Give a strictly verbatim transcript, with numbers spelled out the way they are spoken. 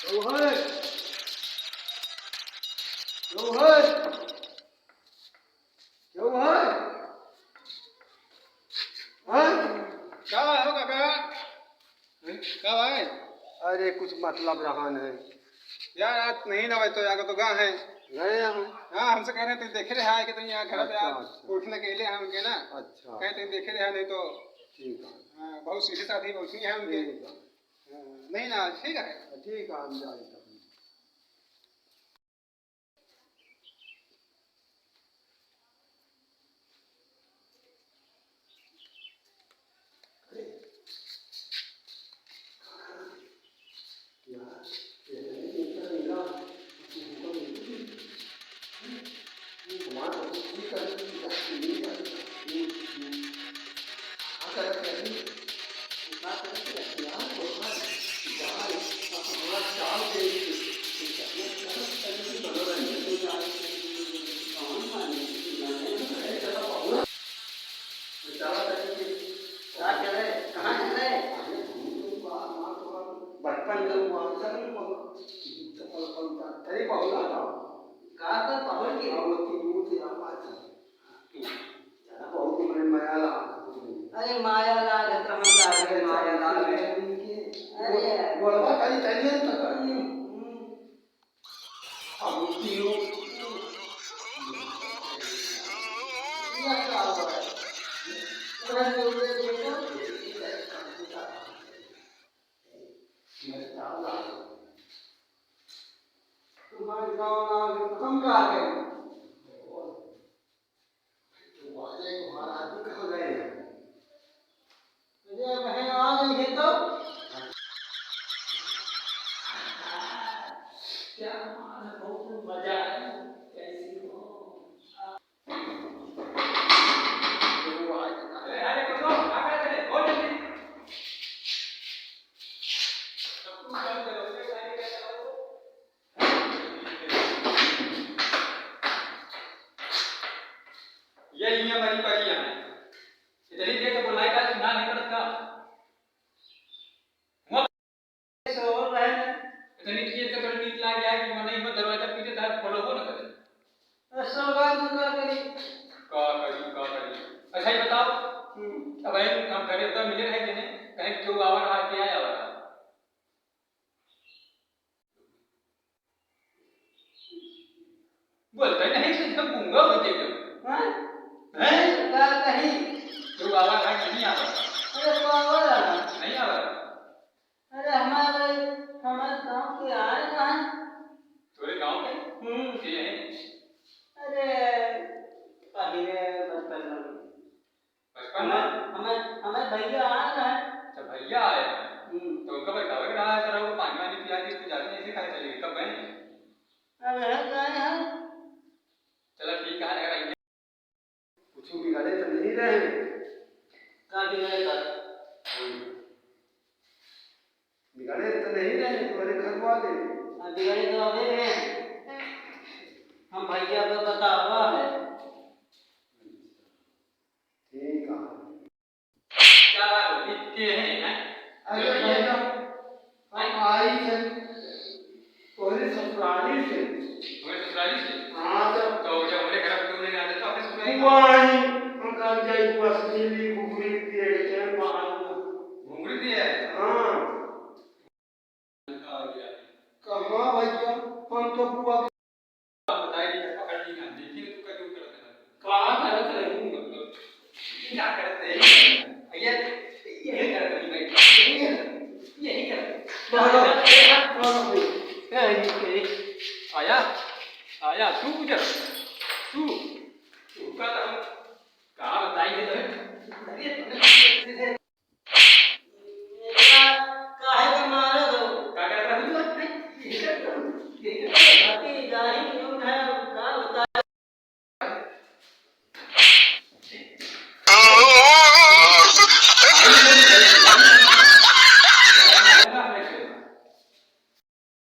क्यों है? क्यों है? क्यों है? हाँ? का हो काका? हैं? का भाई? अरे, कुछ मतलब रहन है। यार, आज नहीं ना भाई, तो यार, तो गा है। गए हैं। हाँ, हमसे कह रहे थे, देखे रहे हैं कि तो यहाँ घर पे अच्छा, आप अच्छा। उठने के लिए हैं उनके ना। अच्छा। कहे थे, देखे रहे हैं, नहीं तो। ठीक है। हाँ, बहुत सीधे साधे बैठे हैं उनके। ठीक है। हाँ, नहीं ना, ठीक है। ठीक है, हम जाए तब। बचपन के वो अवसर नहीं बहुत, अरे बहुत आता। का कर पहुँच गए? और वो तीनों से आ पाती। ज्यादा बहुत उम्र में माया लाग। अरे माया लाग है, तो हम लाग है, माया लाग है। अरे। गोलवा तनी तनी अंत कर। हम्म, हम्म। अब तीनों। यह क्या हुआ है? उधर से उधर देखो। तुम्हारे गाँव ना, हम कहाँ गए? तो महाराज जी कहाँ गए हैं? अरे, वहीं आ गई है तो। क्या बात है, बहुत मजा आया। कैसी हो? अरे, अरे, कौन हो? क्या कर रहे हैं? बोल जल्दी। सब कुछ बंद करो, उसके सारे क्या करो? ये ही हमारी परियां है। इतनी देर से बोलाई का सुना नहीं पड़ता। मत शोर रहे। इतनी देर से बड़ी नींद लाग गया कि मने में दरवाजा पीटे तार खोलो वो न करे। अरे सौगात का करी। का करी, का करी? अच्छा, ये बताओ। हम्म। अब हम घरे उतना मिले रहे कि नहीं? कहीं क्यों आवा रहा, क्या आवा रहा? बोलता ही नहीं, तो जब गूंगा हो जाएगा। हाँ? हैं? का कही? तू आवा है कि नहीं आवा? अरे, तो आवा रहा। नहीं आवा रहा? अरे, हमारे, हमारे गांव के आए ना हैं। तोरे गांव के? हम्म। के हैं? अरे, पहले बचपन में। बचपन में? हमार, हमार, हमार भैया आए रहे। अच्छा, भैया आए हैं। हम्म। तो उनका बैठावे के रहा है, सर, वो पानी वानी पिया के तू जाती ऐसे काहे चली गई? कब गए? अब है गए हैं। चलो ठीक है, अगर आएंगे। कुछ बिगड़े तो नहीं रहे? का बिगड़े का? हम्म। बिगड़े तो नहीं रहे तुम्हारे घर वाले? हाँ, बिगड़े तो अबे रहे। हम भैया को बतावा है। ठीक है। क्या बात है? इतने हैं, हैं? अरे भैया, हम आई थे तोरे ससुराली से। हमारे ससुराली से? हाँ, तो तो जब हमारे घर क्यों नहीं आते, तो अपने ससुराली हुआ ही, हम कल जाए, हुआ से मिली, घुघरी दिए, चैन बाहर। घुघरी दिए? हाँ। कहाँ भैया, हम तो बुआ के बताई नहीं, पकड़ नहीं, हम देखी तो तू का क्यों करत है? का करत है? तू मतलब, ये क्या करत है? ये, यही करत है भाई, यही करत है, यही करत है। बाहर आओ, बाहर आओ। ए, ए, आया, आया, तू गुजर, तू, तू का, का बताई है तोरे? अरे, तूने काहे के मारत हो? का करत रहू तू? यही करत रहू? यही करत रहू? बाकी जाही क्यों है?